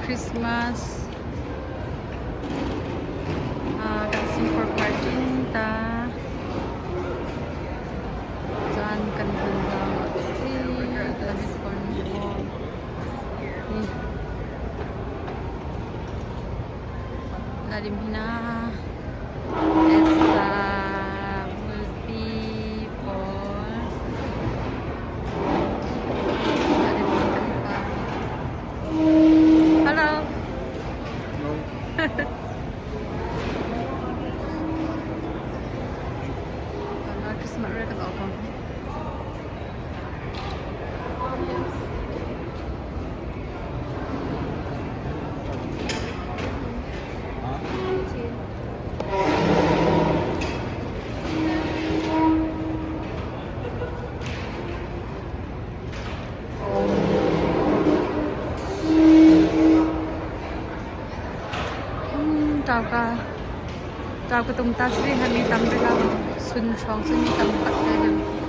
Christmas kan singkawr party ta caan kan hman hna Lalim hina esta mulpi pawl Hello. Christmas re ka to ko. Tauka tauka tung ta sri hami tam rila sun hrawng sun mi tam tak te.